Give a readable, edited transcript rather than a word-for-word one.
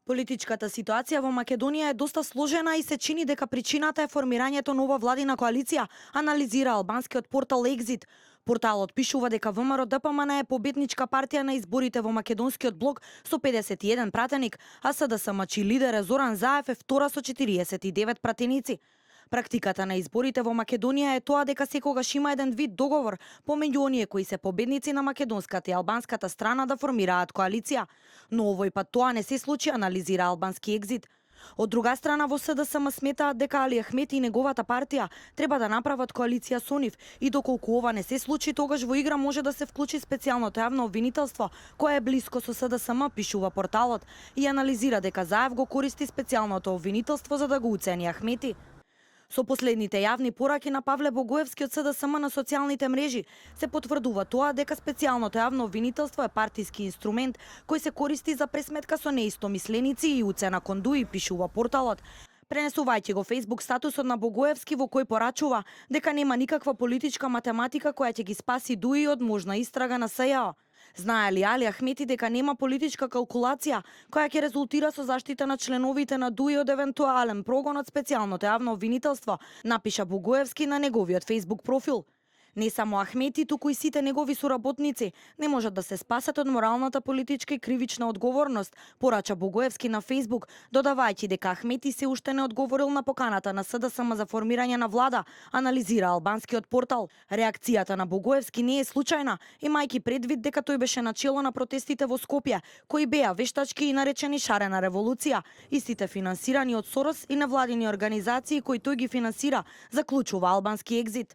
Политичката ситуација во Македонија е доста сложена и се чини дека причината е формирањето нова владина коалиција, анализира албанскиот портал Exit. Порталот пишува дека ВМРО ДПМН е победничка партија на изборите во македонскиот блок со 51 пратеник, а СДСМ чиј лидер е Зоран Заев е втора со 49 пратеници. Практиката на изборите во Македонија е тоа дека секогаш има еден вид договор помеѓу оние кои се победници на македонската и албанската страна да формираат коалиција. Но овој пат тоа не се случи, анализира албански Екзит. Од друга страна, во СДСМ сметаат дека Али Ахмети и неговата партија треба да направат коалиција со нив и доколку ова не се случи, тогаш во игра може да се вклучи специјалното јавно обвинителство, кое е блиско со СДСМ, пишува порталот, и анализира дека Заев го користи специјалното обвинителство за да го уцени Ахмети. Со последните јавни пораки на Павле Богоевски од СДСМ на социјалните мрежи се потврдува тоа дека специјалното јавно обвинителство е партиски инструмент кој се користи за пресметка со неистомисленици и уцена кон ДУИ, пишува порталот, пренесувајќи го Facebook статусот на Богоевски во кој порачува дека нема никаква политичка математика која ќе ги спаси ДУИ од можна истрага на СЈО. Знае ли Али Ахмети дека нема политичка калкулација која ќе резултира со заштита на членовите на ДУИ од евентуален прогон од специјалното јавно обвинителство, напиша Богоевски на неговиот Facebook профил. Не само Ахмети, туку и сите негови соработници не можат да се спасат од моралната, политичка и кривична одговорност, порача Богоевски на Facebook, додавајќи дека Ахмети се уште не одговорил на поканата на СДСМ за формирање на влада, анализира албанскиот портал. Реакцијата на Богоевски не е случајна, имајќи предвид дека тој беше начело на протестите во Скопје, кои беа вештачки и наречени шарена револуција, истите финансирани од Сорос и невладини организации кои тој ги финансира, заклучува албански Екзит.